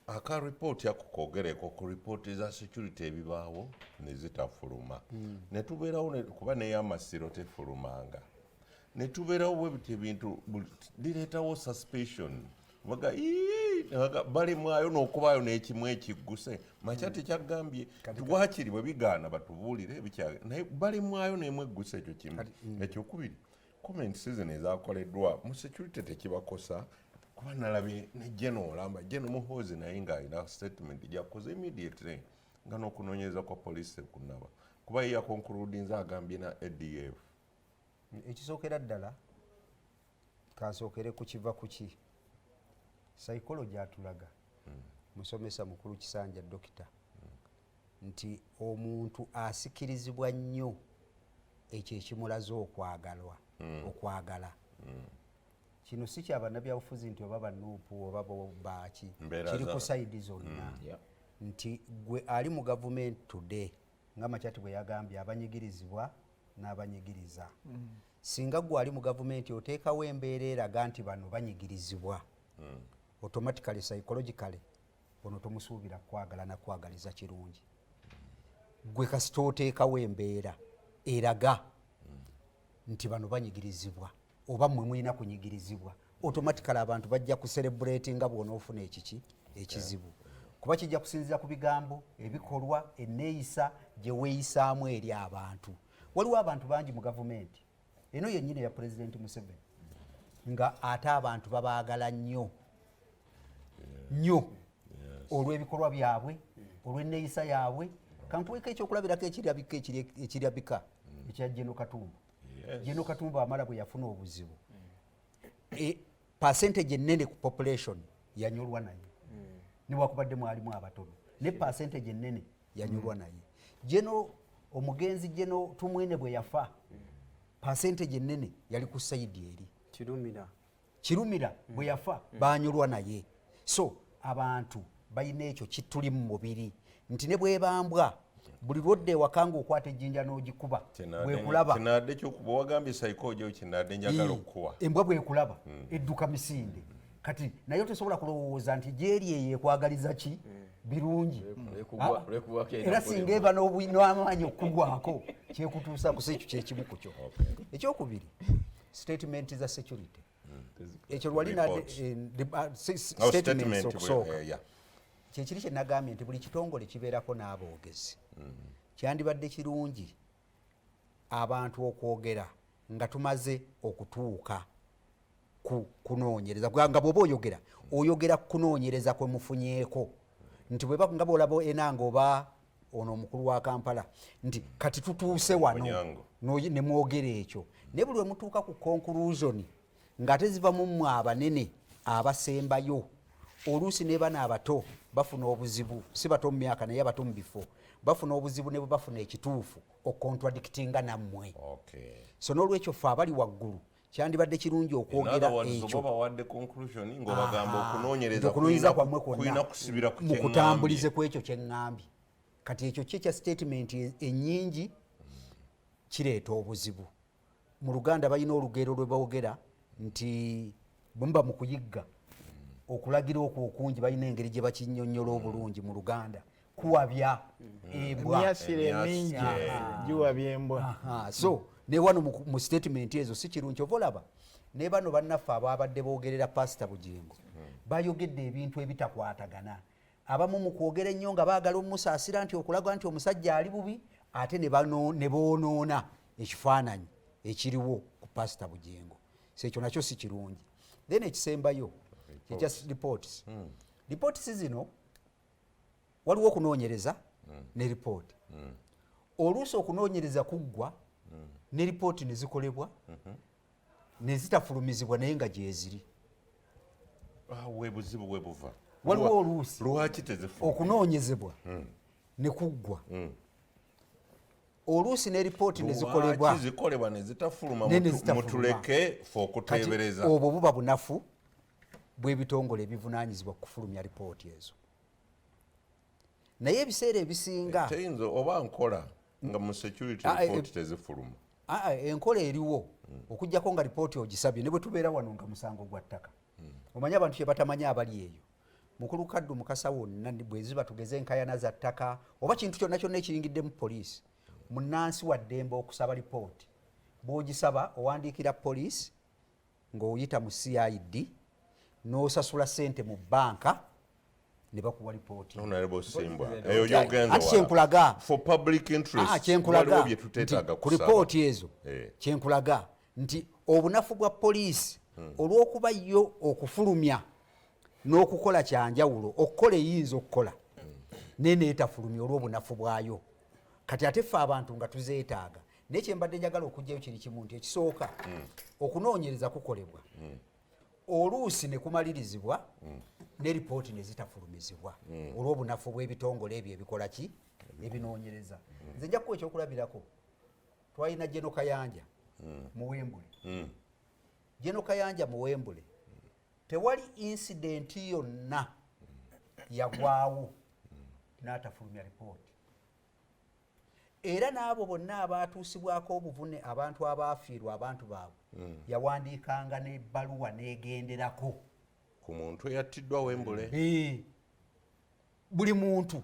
Aka ripooti ako kogereko ku ripooti za security, ebibaawo ne zitafuluma, ne tubeerawo kuba n'eyamasiro tefulumanga, ne tubeerawo bwe biti. Ebintu bireetawo suspicion. Baga, "Ii," ne baga, balemwayo n'okubaayo n'ekimu ekigguse makya tekyagambye wakiri bwe bigaana batubuulire naye balemwayo n'emu egguse. Ekyo kimu. Ekyokubiri, comments zino ezakoleddwa mu security tekibakosa, kuba nalabye ne General olamba, General Muhoozi, naye ng'alina statement gyakoze immediately nga n'okunoonyereza kwa poliisi tekunaba, kuba ye yaconcludinze, agambye na ADF. Ekisookera ddala, kansookere ku kiva ku ki psychology atulaga, musomesa mukulu Kisanja dokita, nti omuntu asikirizibwa nnyo ekyo ekimulaze okwagalwa, okwagala. Kino si kyabannabyabufuzi nti oba banuupu oba baaki. Mbeera kiri ku side zonna, nti gwe ali mu gavumenti today, nga Makyati bwe yagambye, abanyigirizibwa n'abanyigiriza. Singa gwe ali mu gavumenti oteekawo embeera eraga nti bano banyigirizibwa, automatically, psychologically, ono tomusuubira kwagala nakwagaliza kirungi. Gwe kasita oteekawo embeera eraga nti bano banyigirizibwa oba mmwe mulina kunyigirizibwa, automatically abantu bajja kucelebrate nga bw'onoofuna ekiki ekizibu, kuba kijja kusinziira ku bigambo, ebikolwa, enneeyisa gye weeyisaamu eri abantu. Waliwo abantu bangi mu gavumenti eno yennyini eya Pulezidenti Museveni nga ate abantu babaagala nnyo nnyo olw'ebikolwa byabwe, olw'enneeyisa yaabwe. Kankuweko ekyokulabirako ekirabika, ekirabika ekya General Katumba. General Katumba amala bwe yafuna obuzibu, percentage ennene ku population yanyolwa naye, newakubadde mwalimu abatono, ne percentage ennene yanyolwa naye. General omugenzi General Tumwine bwe yafa, percentage ennene yali ku side eri. Kirumira. Kirumira bwe yafa, banyolwa naye. So abantu balina ekyo kituli mu mubiri nti ne bwebambwa, buli lwodda ewaka ngaokwata ejjinja n'ogikuba, bwekulaba. Kinadde kyokuba wagambye psychology, kinadde njagala okukuwa. Embwa bwekulaba edduka misinde. Kati naye tosobola kulowooza nti gyeri eyo ekwagaliza ki birungi. Ah, Lwekugwako. Era singa eba n'amaanyi okugwako, kyekutuusa ku ekyo kyekimu ku kyo. Ekyokubiri, statement za security, ekyo lwali Reports. Oh, statements statement okusooka. Kyekiri kyenagambye nti buli kitongole kibeerako n'aboogezi. Kyandibadde kirungi abantu okwogera nga tumaze okutuuka ku kunoonyereza, kubanga bw'oba oyogera, oyogera ku kunoonyereza kwe mufunyeeko, nti bweba nga bwolaba Enanga oba ono omukulu wa Kampala nti kati tutuuse wano, Onyango. Ne mwogera ekyo, naye buli lwe mutuuka ku conclusion ng'ate ziva mu mmwe abanene abasembayo, oluusi ne bano abato bafuna obuzibu, si bato mu myaka naye abato mu bifo, bafuna obuzibu ne bwe bafuna ekituufu okucontradictinga nammwe. So n'olwekyo ffe abali waggulu kyandibadde kirungi okwogera ekyo. Oba bawadde conclusion ng'obagamba okunoonyereza nti okunoonyereza kwammwe kulina kwonna kusibira ku mu kyeŋŋambye. Kutambulize ku ekyo kyeŋŋambye. Kati ekyo kyo kya statement ennyingi kireeta obuzibu. Mu Luganda balina olugero lwe boogera nti bwe muba mu kuyigga, okulagira okwo okungi, balina engeri gye bakinnyonnyola obulungi mu Luganda, kuwabya embwa. Emyasiro emingi Emyasiro. giwabya embwa. Aha, so ne wano mu statement ezo si kirungi. Ova olaba ne bano bannaffe ababadde boogerera Pasita Bugingo bayogedde ebintu ebitakwatagana. Abamu mu kwogera ennyo nga baagala omusaasira nti okulaga nti omusajja ali bubi, ate ne boonoona ekifaananyi ekiriwo ku Pasita Bugingo. So ekyo nakyo si kirungi. Then ekisembayo kyekya reports. Reports zino, waliwo okunoonyereza ne ripooti. Oluusi okunoonyereza kuggwa ne ripooti ne zikolebwa ne zitafulumizibwa, naye nga gyeziri. Ah, we buzibu we buva. Waliwo oluusi Lwaki tezifuluma? okunoonyezebwa ne kuggwa, oluusi ne ripooti ne zikolebwa. Lwaki zikolebwa ne zitafuluma? Ne zitafuluma. Mutuleke fe Kati okuteebereza. obwo buba bunafu bw'ebitongole ebivunaanyizibwa ku kufulumya ripooti ezo, naye ebiseera ebisinga Teyinza oba nkola nga mu security Ah, report tezifuluma. Aa, enkola eriwo, okugjako nga ripooti ogisabye. Ne bwe tubeera wano nga musango gwa ttaka, omanyi abantu kye batamanyi abali eyo, Mukulu Kaddu Mukasa, wonna bwe ziba, tugeze enkayana za ttaka oba kintu kyonna kyonna ekiyingiddemu poliisi, munnansi wa ddembe okusaba lipooti. Bw'ogisaba, owandiikira poliisi ng'oyita mu CID, n'osasula ssente mu banka ne bakuwa lipooti. Honorable Simbwa, eyo gy'ogenze Anti kyenkulaga. For public interest. Ah, kyenkulaga waliwo bye tuteetaaga nti ku kusaba. Ripooti ezo, kyenkulaga nti obunafu bwa poliisi, olw'okuba yo okufulumya n'okukola kyanjawulo, okukola eyinza okukola naye neetafulumya olw'obunafu bwayo. Kati ate ffe abantu nga tuzeetaaga. Naye kyembadde njagala okugjayo kiri kimu, nti ekisooka, okunoonyereza kukolebwa, oluusi ne kumalirizibwa ne ripooti ne zitafulumizibwa olw'obunafu bw'ebitongole ebyo ebikola ki, ebinoonyereza. Nze nja kuwa ekyokulabirako. Twalina General Kayanja Muwembule. General Kayanja Muwembule, tewali incident yonna yagwawo n'atafulumya ripooti. Era n'abo bonna abaatuusibwako obuvune, abantu abaafiirwa abantu baabwe, yawandiikanga n'ebbaluwa n'egenderako ku muntu eyattiddwa Wembule. Buli muntu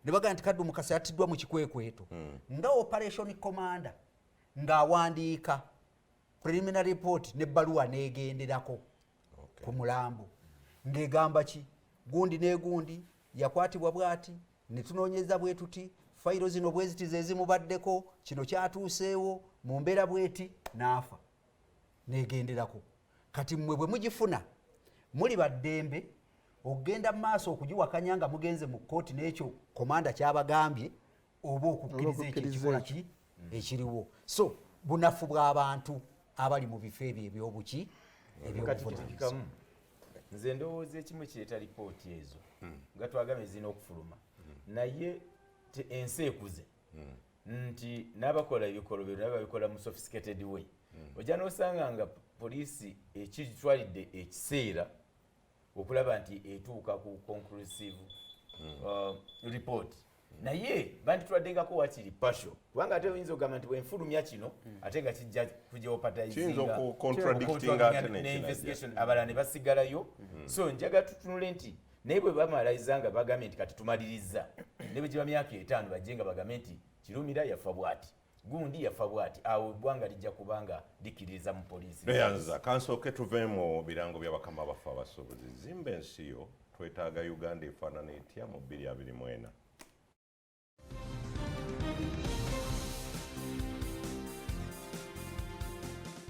ne bagamba nti Kaddu Mukasa yattiddwa mu kikwekweto, nga operation commander ng'awandiika preliminary report n'ebbaluwa n'egenderako ku mulambo ng'egamba ki, gundi ne gundi yakwatibwa bw'ati, ne tunoonyeza bwe tuti, fayiro zino bwe ziti ze zimubaddeko, kino kyatuuseewo mu mbeera bweti n'afa, n'egenderako. Kati mmwe bwe mugifuna, muli baddembe okugenda mu maaso okugiwakanya nga mugenze mu kkooti n'ekyo komanda kyabagambye, oba okukkiriza ekyo okukkiriza ekikola ekyo. ki ekiriwo. So bunafu bw'abantu abali mu bifo ebyo ebyobuki Kati ebyobuvunanyizibwa. kitukikamu, nze ndowooza ekimu kireeta lipooti ezo nga twagambye zirina okufuluma, naye ensi ekuze nti n'abakola ebikolobero nabo babikola mu sophisticated way. Ojja n'osanga nga poliisi ekitwalidde ekiseera okulaba nti etuuka ku conclusive report, naye banditwaddengako wakiri partial, kubanga ate oyinza okugamba nti bwenfulumya kino, ate nga kijja Kiyinza kujeopardizinga okucontradictinga ate ne nekirala. investigation, abalala ne basigalayo. So njagala tutunule nti naye bwe bamaliriza nga bagambye nti kati tumaliriza, ne bwe giba myaka 5, bajje nga bagambe nti Kirumira yafa bwati, gundi yafa bwati, awo eggwanga lijja kuba nga likkiririza mu poliisi. Neyanza, kansooke tuve mu birango by'abakama baffe abasuubuzi. Zimba ensi yo. Twetaaga Uganda efaanana etya mu 2024?